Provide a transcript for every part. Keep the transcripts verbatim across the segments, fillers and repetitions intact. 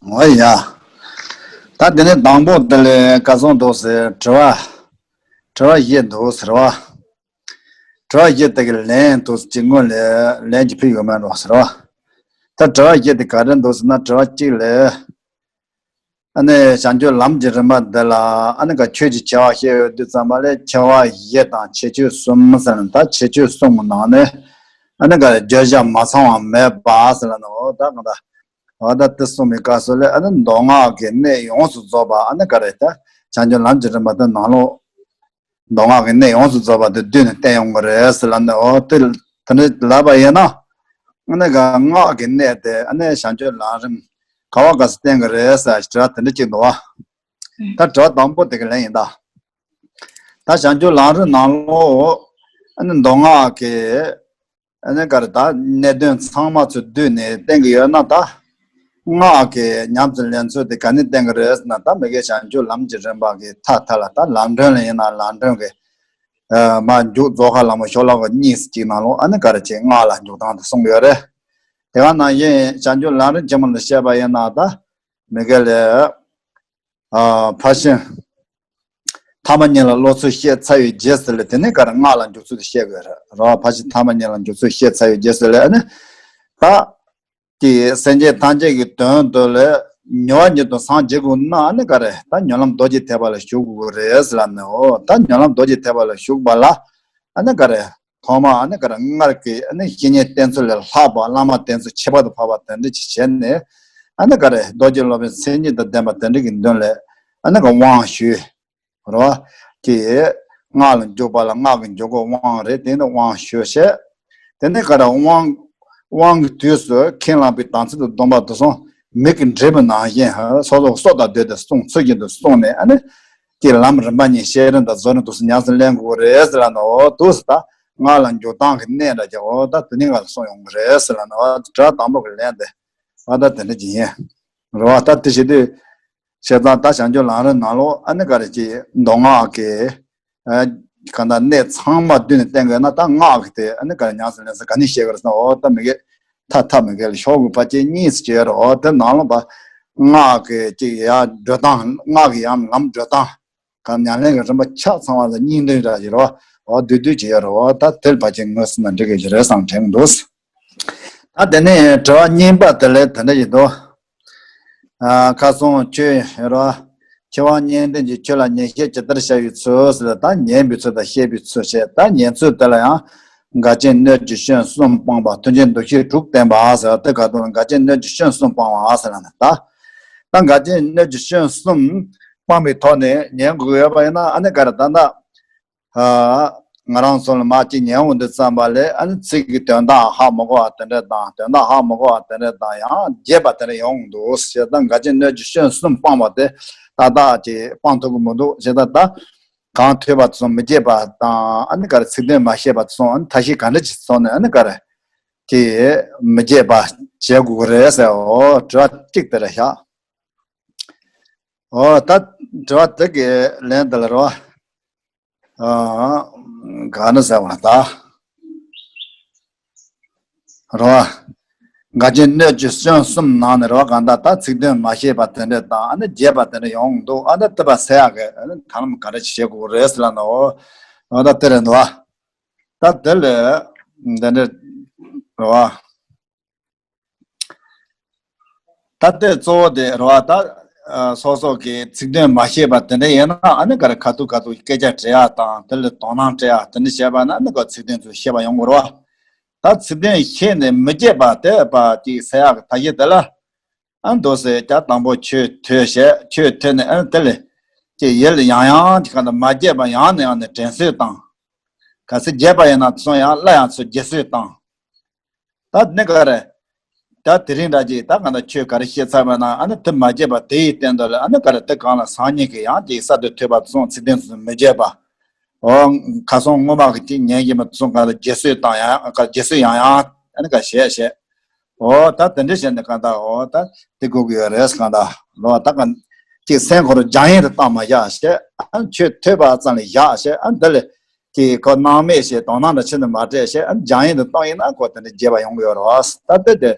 འོ་ཡ། ད་དེ་ནས་དང་པོ་དེ་ལས་བཀའ་སྲུང་འདུག་ཟེར་དྲི་བ། དྲི་བ་བཞི་འདུག་ཟེར་བ། དྲི་བ་བཞི་དེ་གི་ལན་འདུག་ཅིག་སྔོན་ལ་ལན་གྱི་ཕུལ་ཡོད་མེད་འགྲོ་ཟེར་བ། ད་དྲི་བ་བཞི་དེ་ག་རེ་འདུག་ཟེར་ན། དྲི་བ་གཅིག་ལ། ཨ་ནི་བྱང་ཆུབ་ལམ་གྱི་རིམ་པ་འདི་ལ་ཨ་ནི་ག་ཆོས་ཀྱི་ཆེ་བ་བཤད་ཡོད་དུས་ཙམ་པ་ལས་ཆེ་བ་བཞི་དང་ཁྱད་ཆོས་གསུམ་ཟེར་ན། ད་ཁྱད་ཆོས་གསུམ་གྱི་ནང་ནས་ཨ་ནི་ག་བརྗོད་བྱ་མ་ཚང་བ་མེད་པ་ཟེར་ན། འོ་ད་གང་ལྟར། འོ་ད་དེ་གསུངས་པའི་སྐབས་སུ་ལས་ཨ་ནི་མདོ་སྔགས་ཀྱི་གནད་ཡོངས་སུ་རྫོགས་པ། ཨ་ནི་ག་རེ། ད་བྱང་ཆུབ་ལམ་གྱི་རིམ་པ་དེ་ནང་ལོགས་མདོ་སྔགས་ཀྱི་གནད་ཡོངས་སུ་རྫོགས་པ་དེ་བསྡུས་ནས་བསྟན་ཡོང་གི་རེད་ཟེར་ལབ་ནས། འོ་དེ་དེ་འདྲ་ལབ་པ་ཡིན་ན། ཨ་ནི་ག་སྔགས་ཀྱི་གནད་དེ་ཨ་ནི་བྱང་ཆུབ་ལམ་རིམ་ག་བ་ག་ས་བསྟན་གི་རེད་ཟེར་དྲི་བ་དེ་འདྲ་གཅིག་འདུག་བ། ད་དྲི་བ་དང་པོ་དེ་གི་ལན་ཡིན་ད། ད་བྱང་ཆུབ་ལམ་རིམ་ནང་ལོགས་ཨ་ནི་མདོ་སྔགས་ཀྱི་ཨ་ནི་ག་རེ། ད་གནད་དོན་ཚང་མ་ཚུར་བསྡུས་ནས་བསྟན་གི་ཡོད་ན། ད་སྔགས་ཀྱི་ཉམས་སུ་ལེན་ཚུལ་དེ་ག་ནས་བསྟན་གི་རེད་ཟེར་ན། ད་མ་གི་བྱང་ཆུབ་ལམ་གྱི་རིམ་པ་གི་མཐའ་མཐའ་ལ། ད་ལམ་སྒྲོན་ལ་ཡིན་ན་ལམ་སྒྲོན་གྱི་ཨ་མ་མཇུག་རྫོགས་ཁ་ལ་མོ་ཤོ་ལོ་ཀ་གཉིས་ཅིག་ནང་ལོགས་ཨ་ནི་ག་རེ་ཅིག་སྔགས་ལ་འཇུག་སྟངས་དེ་གསུངས་ཡོད་རེད། དེ་ག་ནང་བཞིན་བྱང་ཆུབ་ལམ་རིམ་ཆེན་མོ་ལ་བཤད་པ་ཡིན་ན། ད་མ་གི་ལ་ཨ་ཕར་ཕྱིན་ཐ་མ་གཉིས་ལ་སློབ་ཚུལ་བཤད་ཚར་བའི་རྗེས་སུ་ལ། དེ་ནས་ག་རེ་སྔགས་ལ་འཇུག་ཚུལ་དེ་བཤད་དགོས་རེད་རོ། ཕར་ཕྱིན་ཐ་མ་གཉིས་ལ་འཇུག་ཚུལ་བཤད་ཚར་བའི་རྗེས་སུ་ལ་ཨ་ནི་ད་དེ་སེམས་ཅན་ཐམས་ཅད་ཀྱི་དོན་དུ་ལ་མྱུར་བ་ཉིད་དུ་སངས་རྒྱས་དགོས་ན། ཨ་ནི་ག་རེ། ད་མྱུར་ལམ་རྡོ་རྗེ་ཐེག་པ་ལ་ཞུགས་དགོས་རེད་ཟེར་ལབ་ནས། འོ་ད་མྱུར་ལམ་རྡོ་རྗེ་ཐེག་པ་ལ་ཞུགས་པ་ལ་ཨ་ནི་ག་རེ། ཐོག་མ་ཨ་ནི་ག་རེ་སྔར་གྱི་ཨ་ནི་བཤེས་གཉེན་བསྟེན་ཚུལ་ལས་ལྷག་པ། བླ་མ་བསྟེན་ཚུལ་ཁྱད་པར་དུ་འཕགས་པ་དེ་འདྲ་ཅིག་བྱས་ནས། ཨ་ནི་ག་རེ། རྡོ་རྗེ་སློབ་དཔོན་མཚན་ཉིད་དང་ལྡན་པ་དེ་འདྲ་གི་མདུན་ལ་ཨ་ནི་ག་དབང་ཞུས་རོ། དེ་སྔགས་ལ་འཇུག་པ་ལ་སྔགས་ཀྱི་འཇུག་སྒོ་དབང་རེད། དེ་ནི་དབང་ཞུས་བྱས། དེ་ནས་ག་རེ། དབང་དབང་གི་དུས་སུ་ཁས་བླངས་པའི་དམ་ཚིག་ཏུ་སྡོམ་པ་དེ་ཚོ་མིག་གིས་འབྲས་བུ་ནང་བཞིན་སོ་སོ་སྲོག་དང་བསྡོས་ཏེ་བསྲུང་ཚུལ་བཞིན་དུ་བསྲུངས་ནས། ཨ་ནི་ཀྱི་ལམ་རིམ་པ་གཉིས་བསྐྱེད་རིམ་དང་རྫོགས་རིམ་དུ་ཉམས་སུ་ལེན་དགོས་རེད་ཟེར་ལབ་ནས། འོ་དུས་སུ་ད་སྔགས་ལ་འཇུག་སྟངས་ཀྱི་གནད་འདྲ་ཅིག་འོ་ད་དེ་ནས་ང་ལ་གསུངས་ཡོང་གི་རེད་ཟེར་ལབ་ནས། འོ་དྲི་བ་དང་པོ་གི་ལན་དེ་འོ་ད་དེ་འདྲ་ཅིག་ཡིན་རེད་བ། ད་དེ་བྱེད་དུས་བྱས་ཙང་ད་བྱང་ཆུབ་ལམ་རིམ་ནང་ལོགས་ཨ་ནི་ག་རེ་ཅིག་མདོ་སྔགས་ཀྱི་ཨ་གང་ལྟར་གནད་ཚང་མ་བསྡུས་ནས་བསྟན་དགོས་ན། ད་སྔགས་ཀྱི་དེ་ཨ་ནི་ག་རེ་ཉམས་སུ་ལེན་ས་ག་ནས་བཤད་དགོས་རེད་ཟེར་ན། འོ་ད་མ་གི་ཐ་ཐ་མ་གི་ལ་ཤོག་གུ་བ་ཅན་གཉིས་སུ་བྱས་རེད། འོ་དེ་ནང་ལོགས་པ་སྔགས་ཀྱི་ཅིག་ཡར་འགྲོ་སྟངས། སྔགས་ཀྱི་ཡང་ལམ་འགྲོ་སྟངས་གང་། ཉམས་ལེན་གྱི་རིམ་པ་ཆ་ཚང་བ་ལ་སྙིང་དོན་འདྲ་ཅིག་རེད་བ། འོ་བསྡུས་བསྡུས་བྱས་རེད། འོ་ད་དེ་ལ་བ་ཅན་ངོས་ཟིན་ན་འགྲིག་གི་རེད་བསམ་དྲན་འདུག་ད་དེ་ནས་དྲི་བ་གཉིས་པ་དེ་ལས་དེ་འདྲ་ཞིག་འདུག་ཨ་ཁ་སང་ཆོས་རོ། ཆོས་དབྱིངས་མཉན་ལྡན་གྱིས་ཆོས་ལ་ཉེར་ཞག་ཇི་ལྟར་བྱ་བའི་ཚུལ་ཟེར། ད་ཉན་པའི་ཚུལ་དང་བཤད་པའི་ཚུལ་བཤད། ད་ཉན་ཚུལ་དེ་ལ་ཡང་འགལ་རྐྱེན་སྣོད་ཀྱི་སྐྱོན་གསུམ་སྤངས་པ། མཐུན་རྐྱེན་འདུ་ཤེས་དྲུག་བསྟེན་པ་ཟེར། དེ་ག་དུས་ལ་འགལ་རྐྱེན་སྣོད་ཀྱི་སྐྱོན་གསུམ་སྤངས་པ་ཟེར་ན། ད་ད་འགལ་རྐྱེན་སྣོད་ཀྱི་སྐྱོན་གསུམ་སྤངས་པའི་ཐོག་ནས་ཉན་དགོས་ཡོད་པ་ཡིན་ན། ཨ་ནི་ག་རེ། ད་ལྟ་ཨ་ང་རང་ཚོ་ལ་མ་གཅིག་ཉན་འོང་དུས་ཙམ་པ་ལས་ཨ་ནི་ཚིག་གི་དོན་དག་ཧ་མ་གོ་བ་དེ་འདྲ་དང་། དོན་དག་ཧ་མ་གོ་བ་དེ་འདྲ་དང་། ཡང་རྒྱས་པ་དེ་འདྲ་ཡོང་འདུག་ཞེས། ད་འགལ་རྐྱེན་སྣོད་ཀྱི་སྐྱོན་གསུམ་སྤངས་པ་དེ་ཏག་ཏག་ཅིག་སྤང་ཐུབ་ཀྱི་མི་འདུག་ཞེས། ད་ད་གང་ཐོས་པ་དེ་ཚོ་མི་བརྗེད་པ་དང་། ཨ་ནི་ག་རེ། ཚིག་དོན་མ་ཤེས་པ་དེ་ཚོ་ཨ་ནི་ཐབས་ཤེས་ག་འདྲ་ཅིག་བྱས་ནས་ཨ་ནི་ག་རེ་ཅིག་མི་བརྗེད་པ་བྱེད་དགོས་ཀྱི་རེད་ཟེར། འོ་དྲི་བ་གཅིག་དེ་རེད་ཤག་འོ་ད་དྲི་བ་དེ་གི་ལན་དེ་ལ་རོ། ཨ་ག་ནི་ཟེར་བ་ད་རོ། འགལ་རྐྱེན་སྣོད་ཀྱི་སྐྱོན་གསུམ་ནང་ནས་རོ། གང་ལྟར་ད་ཚིག་དོན་མ་ཤེས་པ་དེ་འདྲ་དང་། ཨ་ནི་རྒྱས་པ་དེ་འདྲ་ཡོང་འདུག་ཨ་ནི་དེ་བ་སེལ་ཡག་གི་ཨ་ནི་ད་ལམ་ག་རེ་བྱེད་དགོས་རེད་ཟེར་ལབ་ན། འོ་འོ་ད་དེ་རེད་འདུག་ད་དེ་ལས་འདི་འདྲ་རོ། ད་ལྟའི་གཙོ་བོ་དེ་རེད་བ། ད་ཨ་སོ་སོ་གི་ཚིག་དོན་མ་ཤེས་པ་དེ་འདྲ་ཡིན་ན། ཨ་ནི་ག་རེ། ཁ་ཐུག་ཁ་ཐུག་སྐད་ཆ་དྲི་ཡག་དང་། དེ་ལ་དོ་སྣང་སྤྲད་ཡག་དེ་འདྲ་བྱས་པ་ན། ཨ་ནི་ག་ཚིག་དོན་ཚོ་ཤེས་པ་ཡོང་གི་རེད་བ། ད་ཚིག་དོན་ཤེས་ནས་མི་བརྗེད་པ་དེ་བ་ཅིག་སེལ་ཡག་གི་ཐབས་ཤེས་དེ་ལ། ཨ་འདུག་སེ་ཀྱང་དང་པོ་ཆོས་ཐོས་བྱས། ཆོས་ཐོས་ནས་ཨ་ནི་དེ་ལ་ཅིག་ཡིད་ལ་ཡང་ཡང་ཅིག་ག་འདྲ་མ་བརྗེད་པ་ཡང་ནས་ཡང་ནས་དྲན་གསོ་བཏང་། གལ་སྲིད་བརྗེད་པ་ཡིན་ན་དེ་ཚོ་ཡང་སླར་ཡང་ཚུར་བརྗེ་སྲོལ་བཏང་། ད་ནི་ག་རེ། ད་དེ་རིང་འདྲ་ཅིག་ད་གང་ལྟར་ཆོས་ག་རེ་བཤད་ཚར་བ་ན། ཨ་ནི་དེ་མ་བརྗེད་པ་དེ་ཡི་སྟེང་དུ་ལ། ཨ་ནི་ག་རེ། དེ་གང་ལ་སང་ཉིན་གི་ཡང་ཅིག་གསར་དུ་ཐོས་པ་སོང་། ཚིག་དོན་ཚོ་མི་བརྗེད་པ། འོ་ཁ་སང་སྔོན་མ་གི་ཅིག་ཉན་བཞིན་པ་སོང་། གང་ལྟར་བརྗེ་སྲོལ་བཏང་ཡང་། ག་བརྗེ་སྲོལ་ཡང་ཡང་ཨ་ནི་ག་བྱས་བྱས། འོ་ད་དེ་འདྲ་བྱས་ནས་གང་ལྟར་འོ་ད་དེ་དགོས་ཀྱི་ཡོད་རེད། གང་ལྟར་ལོ་ད་ག་ཅིག་སེམས་ཁོ་རང་སྦྱང་ཡིན་དུ་བཏང་མ་བཞག་བྱས། ཨ་ནི་ཆོས་ཐོས་པ་ཙམ་ལ་བཞག་བྱས། ཨ་ནི་དེ་ལས། དེ་ཁོ་སྣང་མེད་བྱས། དོ་སྣང་ལ་ཕྱིན་ནས་མ་སྤྲད་བྱས། ཨ་ནི་སྦྱང་ཡིན་དུ་བཏང་ཡིན་ན་ཁོ་དེ་འདྲ་བརྗེད་པ་ཡོང་གི་ཡོད་རེད་བ། ད་ལྟ་དེ་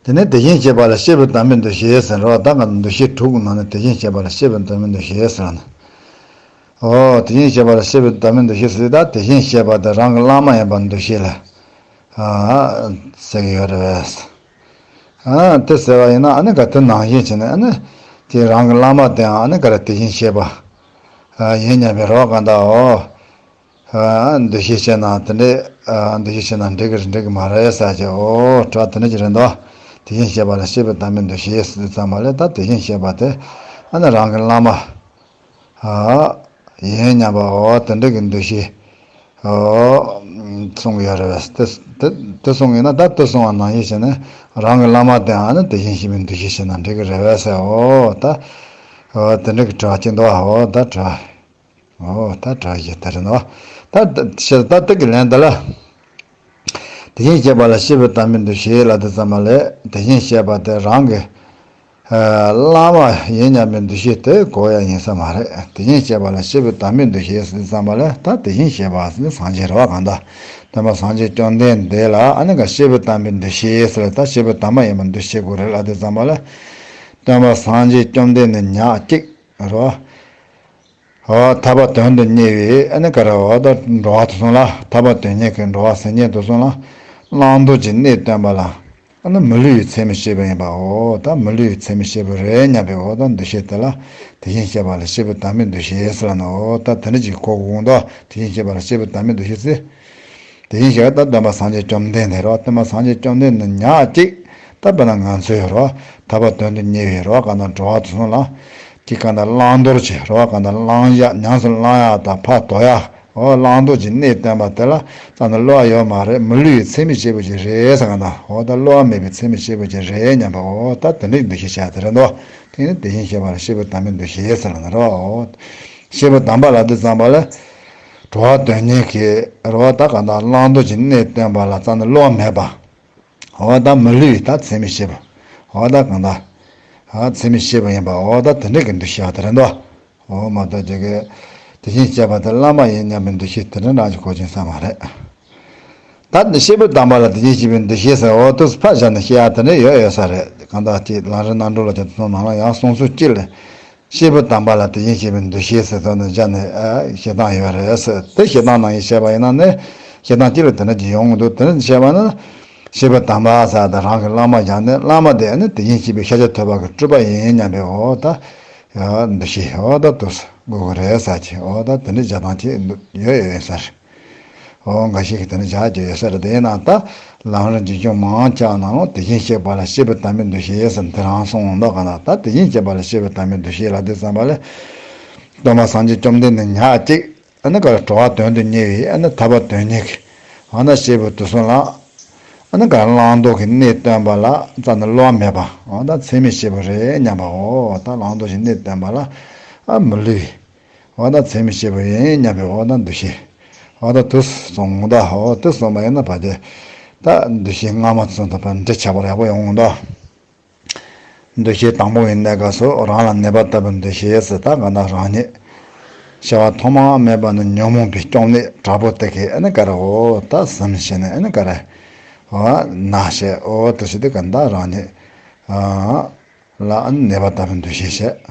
དེ་ནས་དེ་བཞིན་གཤེགས་པ་ལ་སྐྱེས་བུ་དམ་པའི་འདུ་ཤེས་ཟེར་རོ། ད་ག་འདུ་ཤེས་དྲུག་གི་ནང་ནས་དེ་བཞིན་གཤེགས་པ་ལ་སྐྱེས་བུ་དམ་པའི་འདུ་ཤེས་ཟེར་ན། ཨོ། དེ་བཞིན་གཤེགས་པ་ལ་སྐྱེས་བུ་དམ་པའི་འདུ་ཤེས་ཟེར། ད་དེ་བཞིན་གཤེགས་པ་དེ་རང་གི་བླ་མ་ཡིན་པར་འདུ་ཤེས་ལ། ཨ། ཟེར་གྱི་ཡོད་རེད་པས། ཨ། དེ་ཟེར་བ་ཡིན་ན་ཨ་ནི་ག་དེ་ནང་བཞིན་བྱས་ནས་ཨ་ནི། དེ་རང་གི་བླ་མ་དེའང་ཨ་ནི་ག་རེ་དེ་བཞིན་གཤེགས་པ། ཨ། ཡིན་སྙམ་པའི་རོ་ག་འདའོ། ཨ། འདུ་ཤེས་བྱས་ན་དེ་འདྲའི། ཨ། འདུ་ཤེས་བྱས་ན་འགྲིག་གི་རེད་འགྲིག་གི་མ་རེད་ཟེར་གྱི། ཨོ། དྲི་བ་དེ་འདྲ་ཅིག་རེད་འདུག་དེ་བཞིན་གཤེགས་པ་ལ་སྐྱེས་བུ་དམ་པའི་འདུ་ཤེས་ཟེར་དུས་ཙམ་པ་ལ་ད་དེ་བཞིན་གཤེགས་པ་དེ་ཨ་ནི་རང་གི་བླ་མ། ཨ། ཡིན་སྙམ་པ། ཨོ། དེ་འདྲ་གི་འདུ་ཤེས། ཨོ། གསུང་གི་ཡོད་རེད་པས། དེ་དེ་དེ་གསུང་གི་ན་ད་དེ་གསུང་བ་ནང་བཞིན་བྱས་ནས་རང་གི་བླ་མ་དེའང་ཨ་ནི་དེ་བཞིན་གཤེགས་པའི་འདུ་ཤེས་བྱས་ན་འགྲིག་གི་རེད་པས་ཟེར། ཨོ། ད། ཨོ། དེ་འདྲ་གི་དྲི་བ་ཅིག་འདུག་ཨོ། ད་དྲི་བ། ཨོ། ད་དྲི་བ་ཞིག་དེ་རེད་འདུག་ད་ད་ཤེས་ད་དེ་གི་ལན་དེ་ལ། དེ་བཞིན་གཤེགས་པ་ལ་སྐྱེས་བུ་དམ་པའི་འདུ་ཤེས་ལབ་དུས་ཙམ་པ་ལ་དེ་བཞིན་གཤེགས་པ་དེ་རང་གི། ཨ། བླ་མ་ཡིན་སྙམ་པའི་འདུ་ཤེས་དེ་དགོས་ཡ་ཡིན་ས་མ་རེད། དེ་བཞིན་གཤེགས་པ་ལ་སྐྱེས་བུ་དམ་པའི་འདུ་ཤེས་ཟེར་དུས་ཙམ་པ་ལ་ད་དེ་བཞིན་གཤེགས་པ་ཟེར་ནི་སངས་རྒྱས་རེད་པ། གང་ལྟར་སྟོན་པ་སངས་རྒྱས་བཅོམ་ལྡན་འདས་ལ་ཨ་ནི་ག་སྐྱེས་བུ་དམ་པའི་འདུ་ཤེས་ཟེར། ད་སྐྱེས་བུ་དམ་པ་ཡིན་པའི་འདུ་ཤེས་དགོས་རེད་ལབ་དུས་ཙམ་པ་ལ། སྟོན་པ་སངས་རྒྱས་བཅོམ་ལྡན་འདས་ཉག་གཅིག་རེད་པ། ཨོ། ཐར་པ་དོན་དུ་གཉེར་བའི་ཨ་ནི་ག་རེ། ཨོ། ད་འགྲོ་བ་དེ་ཚོ་ལ། ཐར་པ་དོན་གཉེར་གྱི་འགྲོ་བ་སེམས་ཅན་དེ་ཚོ་ལ་བླང་དོར་གྱི་གནས་སྟོན་པ་ལ་ཨ་ནི་མི་བསླུ་བའི་ཚད་མའི་སྐྱེས་བུ་ཡིན་པ། ཨོ། ད་མི་བསླུ་བའི་ཚད་མའི་སྐྱེས་བུ་རེད་སྙམ་པའི། ཨོ། ད་འདུ་ཤེས་དེ་ལ་དེ་བཞིན་གཤེགས་པ་ལ་སྐྱེས་བུ་དམ་པའི་འདུ་ཤེས་ཟེར་ལབ་ནོ། ཨོ། ད་དེ་འདྲ་ཅིག་གོ་དགོས་འདུག་དེ་བཞིན་གཤེགས་པ་ལ་སྐྱེས་བུ་དམ་པའི་འདུ་ཤེས་ཟེར། དེ་བཞིན་གཤེགས་པ་ད་སྟོན་པ་སངས་རྒྱས་བཅོམ་ལྡན་འདས་རེད་པ། སྟོན་པ་སངས་རྒྱས་བཅོམ་ལྡན་འདས་ཉག་གཅིག་ད་དཔེར་ན་ང་ཚོའི་རེད་པ། ཐར་པ་དོན་དུ་གཉེར་བའི་རེད་པ། གང་ལྟར་འགྲོ་བ་དེ་ཚོ་ལ། ཅིག་གང་ལྟར་བླང་དོར་གྱི་རེད་པ། གང་ལྟར་བླང་ཡ། ཉམས་སུ་བླང་ཡ་དང་ཕར་དོར་ཡ། འོ། བླང་དོར་གྱི་གནས་སྟོན་པ་དེ་ལ་རྩ་ནས་བསླུ་བ་ཡོད་མ་རེད། མི་བསླུ་བའི་ཚད་མའི་སྐྱེས་བུ་ཅིག་རེད་ཟེར། གང་ལྟར། འོ། ད་བསླུ་བ་མེད་པའི་ཚད་མའི་སྐྱེས་བུ་ཅིག་རེད་སྙམ་པ། འོ། ད་དེ་འདྲའི་འདུ་ཤེས་བྱ་དེ་རེད་འདུག་དེ་ནི་དེ་བཞིན་གཤེགས་པ་ལ་སྐྱེས་བུ་དམ་པའི་འདུ་ཤེས་ཟེར་ལབ་ནི་རེད་པ། འོ། སྐྱེས་བུ་དམ་པ་ལབ་དུས་ཙམ་པ་ལ། འགྲོ་བ་དོན་གཉེར་གྱི་རེད་པ། ད་གང་ལྟར་བླང་དོར་གྱི་གནས་སྟོན་པ་ལ་རྩ་ནས་བསླུ་བ་མེད་པ། འོ། ད་མི་བསླུ་བའི་ད་ཚད་མའི་སྐྱེས་བུ། འོ། ད་གང་ལྟར། ཨ། ཚད་མའི་སྐྱེས་བུ་ཡིན་པ། འོ། ད་དེ་འདྲ་གི་འདུ་ཤེས་པ་དེ་རེད་འདུག་འོ། མ་གཏོགས་ཅིག་གི་དེ་བཞིན་གཤེགས་པ་དེ་བླ་མ་ཡིན་སྙམ་པའི་འདུ་ཤེས་དེ་འདྲ་འདྲ་ཅིག་གོ་ཆེན་ས་མ་རེད། ད་འདི་སྐྱེས་བུ་དམ་པ་ལ་དེ་བཞིན་གཤེགས་པའི་འདུ་ཤེས་ཟེར། འོ། དུས་ཕར་བཞག་ནས་བཤད་ཡ་དེ་འདྲ་ཡོད་ཡོད་ས་རེད། གང་ལྟར་ཅིག་ལམ་རིམ་རྣམ་གྲོལ་ལ་ཅིག་དེ་ཚོ་ནང་ལ་ཡང་གསུང་ཚུལ་གཅིག་ལ། སྐྱེས་བུ་དམ་པ་ལ་དེ་བཞིན་གཤེགས་པའི་འདུ་ཤེས་ཟེར་དོན་དུ་སྦྱར་ནས། ཨ། བཤད་སྟངས་ཡོད་རེད་ཟེར། དེ་བཤད་སྟངས་ནང་བཞིན་བཤད་པ་ཡིན་ན་ནི། བཤད་སྟངས་གཅིག་ལ་དེ་འདྲ་ཅིག་ཡོང་གི་འདུག་དེ་འདྲ་བཤད་པ་ན། སྐྱེས་བུ་དམ་པ་ཟེར་དེ་རང་གི་བླ་མ་སྦྱར་ནས། བླ་མ་དེ་ནི་དེ་བཞིན་གཤེགས་པའི་ཤཱཀྱ་ཐུབ་པ་གི་སྤྲུལ་པ་ཡིན་སྙམ་པའི། འོ། ད་འདུ་ཤེས། འོ། ད་དེ་དགོས་ཀྱི་རེད་ཟེར་གྱི། འོ། ད་དེ་འདྲ་སྦྱར་སྟངས་ཅིག་ཡོད་ཡོད་ཡིན་ས་རེད། འོ། འགའ་ཞིག་གིས་དེ་འདྲ་སྦྱར་གྱི་ཡོད་ས་རེད། དེ་ཡིན་ནའང་ད་ལམ་རིམ་རྒྱུན་སྐྱོང་མང་ཆེ་བ་ནང་ལ་དེ་བཞིན་གཤེགས་པ་ལ་སྐྱེས་བུ་དམ་པའི་འདུ་ཤེས་ཟེར་དེ་རང་གསུངས་འདུག་ག་ན། ད་དེ་བཞིན་གཤེགས་པ་ལ་སྐྱེས་བུ་དམ་པའི་འདུ་ཤེས་ལབ་དུས་ཙམ་པ་ལ། སྟོན་པ་སངས་རྒྱས་བཅོམ་ལྡན་འདས་ཉག་གཅིག་ཨ་ནི་ག་རེ། འགྲོ་བ་དོན་དུ་གཉེར་བའི། ཨ་ནི་ཐར་པ་དོན་གཉེར་གྱི། འོ་ན་སྐྱེས་བུ་དེ་ཚོ་ལ། ཨ་ནི་ག་རེ། བླང་དོར་གྱི་གནས་སྟོན་པ་ལ་རྩ་ནས་བསླུ་བ་མེད་པ། འོ། ད་ཚད་མའི་སྐྱེས་བུ་རེད་སྙམ་པ། འོ། ད་བླང་དོར་གྱི་གནས་སྟོན་པ་ལ། ཨ། མི་བསླུ་བའི། འོ། ད་ཚད་མའི་སྐྱེས་བུ་ཡིན་སྙམ་པའི། འོ། ད་འདུ་ཤེས། འོ། ད་དེ་གསུངས་འདུག་འོ། དེ་གསུངས་པ་ཡིན་ན་ཕལ་ཆེར་ད་འདུ་ཤེས་སྔ་མ་ཚོ་དང་ཕར་འདྲ་ཆགས་པ་ཡག་པོ་ཡོང་འདུག་འདུ་ཤེས་དང་པོ་ཡིན་ནའི་ག་སོ། རང་ལ་གནོད་པ་ལྟ་བུའི་འདུ་ཤེས་ཟེར། ད་ག་ན་རང་ཉིད། སྐྱེ་བ་ཐོག་མ་མེད་པ་ནས་ཉོན་མོངས་པའི་གཅོང་ནད་དྲག་པོ་དེ་གིས། ཨ་ནི་ག་རེ། འོ། ད་ཟིན་བྱས་ནས། ཨ་ནི་ག་རེ། འོ། ན་བྱས། འོ། དེ་བྱས་དུས་ག་ད་རང་ཉིད། ཨ། ལ། ཨ་ནི་གནོད་པ་ལྟ་བུའི་འདུ་ཤེས་བྱས།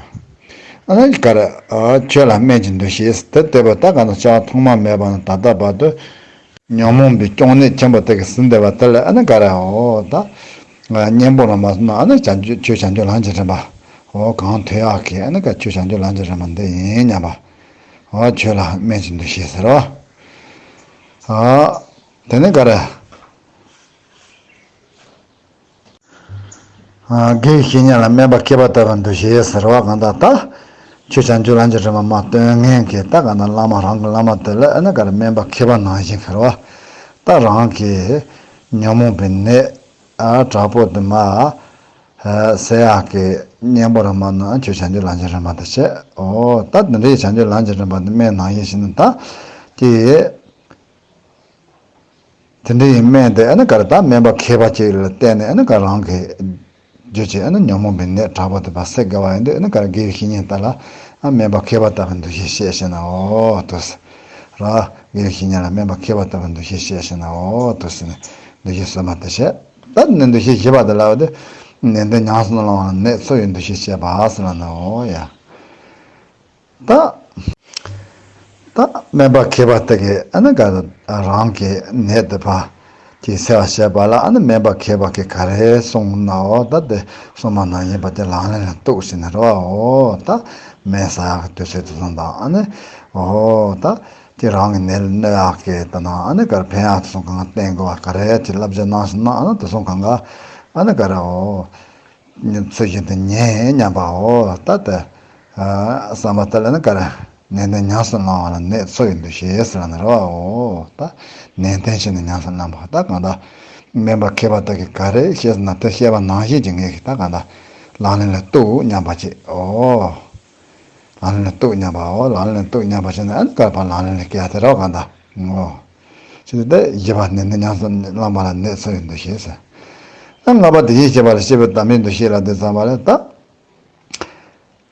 ཨ་ནི་ག་རེ། ཨ། ཆོས་ལ་སྨན་གྱི་འདུ་ཤེས་དེ་ལྟ་བུ། ད་ག་ན་སྐྱེ་བ་ཐོག་མ་མེད་པ་ནས་ད་ལྟ་བར་དུ། ཉོན་མོངས་པའི་གཅོང་ནད་ཆེན་པོ་དེ་གིས་ཟིན་བསྡད་པ་དེ་ལ། ཨ་ནི་ག་རེ། འོ། ད་གཉེན་པོ་རང་མ་སོང་ན། ཨ་ནི་བྱང་ཆུབ། ཆོས་བྱང་ཆུབ་ལམ་གྱི་རིམ་པ། འོ། གང་ཐོས་ཡག་གི། ཨ་ནི་ག་ཆོས་བྱང་ཆུབ་ལམ་གྱི་རིམ་པ་འདི་ཡིན་སྙམ་པ། འོ། ཆོས་ལ་སྨན་གྱི་འདུ་ཤེས་ཟེར་བ། ཨ། དེ་ནས་ག་རེ། ཨ། དགེ་བའི་བཤེས་གཉེན་ལ་སྨན་པ་མཁས་པ་ལྟ་བུའི་འདུ་ཤེས་ཟེར་བ། གང་ལྟར་ད་ཆོས་བྱང་ཆུབ་ལམ་གྱི་རིམ་པ་མར་སྟོན་མཁན་གྱི། ད་ག་ན་བླ་མ། རང་གི་བླ་མ་དེ་ལ། ཨ་ནི་ག་རེ། སྨན་པ་མཁས་པ་ནང་བཞིན་ཟེར་བ། ད་རང་གི་ཉོན་མོངས་པའི་ནད། ཨ། དྲག་པོ་དེ་མར། ཨ། སེལ་ཡག་གི་གཉེན་པོ་རང་མ་ནི་ཆོས་བྱང་ཆུབ་ལམ་གྱི་རིམ་པ་དེ་བྱས། འོ། ད་འདི་འདྲའི་བྱང་ཆུབ་ལམ་གྱི་རིམ་པ་འདི་སྨན་ནང་བཞིན་བྱས་ནས་ད་ཀྱི། དེ་འདྲ་ཡི་སྨན་དེ། ཨ་ནི་ག་རེ། ད་སྨན་པ་མཁས་པ་ཅིག་ལ་བསྟེན་ནས། ཨ་ནི་ག་རང་གི་རྒྱུད་ཀྱི། ཨ་ནི་ཉོན་མོངས་པའི་ནད་དྲག་པོ་དེ་ཕར་སེལ་དགོས་པ་ཡིན་དུས། ཨ་ནི་ག་རེ། དགེ་བའི་བཤེས་གཉེན་དེ་ལ། ཨ། སྨན་པ་མཁས་པ་ལྟ་བུའི་འདུ་ཤེས་བྱས་ཟེར་ན། འོ། དེ་ཟེར་ར། དགེ་བའི་བཤེས་གཉེན་ལ་སྨན་པ་མཁས་པ་ལྟ་བུའི་འདུ་ཤེས་བྱས་ཟེར་ན། འོ། དེ་ཟེར་ནས་འདུ་ཤེས་གསུམ་པ་དེ་བྱས། ད་ནི་འདུ་ཤེས་བཞི་པ་དེ་ལབ་དེ། ནན་ཏན་ཉམས་སུ་བླང་བ་ལ་ནད་འཚོ་བའི་འདུ་ཤེས་བཤད་པ་ཟེར་ལ་ནོ་ཡ། ད། ད་སྨན་པ་མཁས་པ་དེ་གིས་ཨ་ནི་ག་རང་གི་ནད་དེ་ཕར་གྱི་སེལ་བ་བྱེད་པ་ལ་ཨ་ནི་སྨན་པ་མཁས་པ་གིས་ག་རེ་གསུངས་ནའོ། ད་དེ་གསུངས་པ་ནང་བཞིན་པ་དེ་ལག་ལེན་ལ་གཏུགས་ཟེར་ནི་རེད་བ། འོ་ད་སྨན་ཟ་ཡག་གི་དུས་ཚོད་དེ་ཚོ་དང་ཨ་ནི། འོ་ད་དེ་རང་གི་ནད་ལ་གནོད་ཡག་གི་ད་ནང་ཨ་ནི་ག་རེ་ཕན་ཡག་དེ་ཚོ་གང་བསྟེན་དགོས་པ་ག་རེ་དེ་བསླབ་བྱ་གནང་ཞིག་གནང་ཨ་ནི་དེ་ཚོ་གང་ག་ཨ་ནི་ག་རེ་འོ། ཚུལ་བཞིན་དུ་ཉན་སྙམ་པའོ། ད་ལྟ་བསམ་པ་དེ་ལ་ནི་ག་རེ། ནན་ཏན་ཉམས་སུ་བླང་བ་ལ་ནད་འཚོ་བའི་འདུ་ཤེས་ཟེར་ནི་རེད་བའོ། ད་ནན་ཏན་བྱས་ནས་ཉམས་སུ་བླང་བ་ད་གང་ལྟར། སྨན་པ་མཁས་པ་དག་གིས་ག་རེ་བཤད་ཟེར་ན་དེ་བཤད་པ་ནང་བཞིན་གྱི་ངེད་ཀྱིས་ད་གང་ལྟར་ལག་ལེན་ལ་གཏུགས་སྙམ་པ་བྱེད། འོ། ལག་ལེན་ལ་གཏུགས་སྙམ་པའོ། ལག་ལེན་ལ་གཏུགས་སྙམ་པ་བྱས་ནས་ཨ་ནི་ག་རེ་ཕར་ལག་ལེན་ལ་བཀལ་དེ་རེད་གང་ལྟར། འོ། ཅི་སྟེ་བཞི་པ་ནན་ཏན་ཉམས་སུ་བླང་བ་ལ་ནད་འཚོ་བའི་འདུ་ཤེས་ཟེར། ཨ་ལྔ་པ་དེ་བཞིན་གཤེགས་པ་ལ་སྐྱེས་བུ་དམ་པའི་འདུ་ཤེས་ལ་དེ་ཙམ་པ་ལས་ད།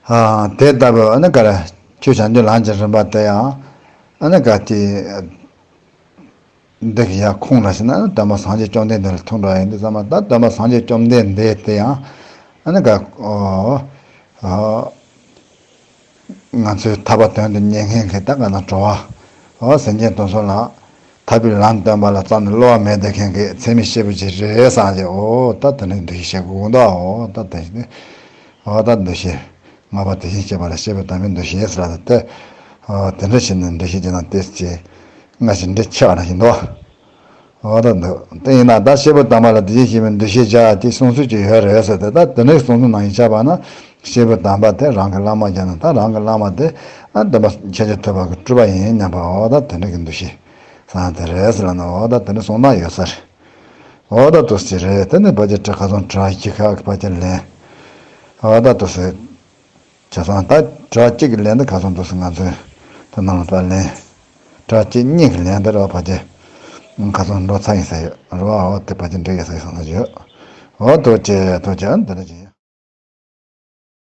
ཨ་དེ་ལྟ་བུ་ཨ་ནི་ག་རེ། ཆོས་བྱང་ཆུབ་ལམ་གྱི་རིམ་པ་དེ་ཡང་ཨ་ནི་ག་དེ། འདི་གི་ཡ་ཁུངས་ལ་ཞེ་ན་སྟོན་པ་སངས་རྒྱས་བཅོམ་ལྡན་འདས་ལ་ཐུག་འགྲོ་ཡིན་དུས་ཙམ་པ་ད་སྟོན་པ་སངས་རྒྱས་བཅོམ་ལྡན་འདས་དེ་ཡང་ཨ་ནི་ག་ཨོ་ཨོ། ང་ཚོའི་ཐར་པ་དོན་དུ་གཉེར་མཁན་གྱི་ད་ག་ན་གྲོལ་བ། འོ་སེམས་ཅན་དོན་སོགས་ལ། ཐར་པའི་ལམ་སྟོན་པ་ལ་བསམ་ནས་བསླུ་བ་མེད་བསྡད་མཁན་གྱི་ཚད་མེད་སྐྱེས་བུ་ཅིག་རེད་བསམ་གྱི་འོ་ད་དེ་ནས་འདུ་ཤེས་བྱེད་དགོས་འདུག་འོ་ད་དེ་བཞིན་འོ་ད་འདུ་ཤེས། ལྔ་པ་དེ་བཞིན་གཤེགས་པ་ལ་སྐྱེས་བུ་དམ་པའི་འདུ་ཤེས་ཟེར་ལ་དེ། འོ་དེ་འདྲ་བྱས་ནས་འདུ་ཤེས་ཀྱི་ནང་ཏོག་ཙམ་ཅིག་སྔ་ཕྱི་འདྲ་ཆགས་ན་བཞིན་འདུག་འོ་ད་འདུག་དེ་ཡིན་ན་ད་སྐྱེས་བུ་དམ་པ་ལ་དེ་བཞིན་གཤེགས་པའི་འདུ་ཤེས་བྱ་ཡ་དེ་གསུང་ཚུལ་ཅིག་ཡོད་རེད་ཟེར་ཏེ་ད་དེ་འདྲའི་གསུང་ཚུལ་ནང་བཞིན་ཆགས་པ་ན་སྐྱེས་བུ་དམ་པ་དེ་རང་གི་བླ་མ་བྱས་ན་ད་རང་གི་བླ་མ་དེ་ཨ་འདུན་པ་ཁྱད་ཆོས་ཐོབ་པ་གི་སྤྲུལ་པ་ཡིན་སྙམ་པ་འོ་ད་དེ་འདྲ་གི་འདུ་ཤེས་བཟང་དེ་རེད་ཟེར་ལ་ན་འོ་ད་དེ་འདྲ་གསུང་སྟངས་ཡོད་ས་རེད། འོ་ད་འདུག་སེ་རེད། དེ་ནས་ཕལ་ཆེར་ཁ་སང་དྲི་བ་བཞི་ཁ་གི་ཕལ་ཆེར་ལན། འོ་ད་འདུག་སེ། བྱས་ཙང་ད་དྲི་བ་གཅིག་གི་ལན་དེ་ཁ་སང་འདུག་སེ་ང་ཚོས་དེ་ནང་ལ་ད་ལན། དྲི་བ་གཅིག་གཉིས་ཀྱི་ལན་དེ་རེད་བ་ཕལ་ཆེར། ཁ་སང་འགྲོ་ཚར་ཡིན་ས་ཡོད་རེད་བ། འོ་དེ་ཕལ་ཆེར་འགྲིག་ཡོད་ས་ཡོད་བསམ་ས་ཡོད། འོ་ཐུགས་རྗེ་ཆེ་ཐུགས་རྗེ་ཆེ་འདི་འདྲ་ཅིག་ཡིན།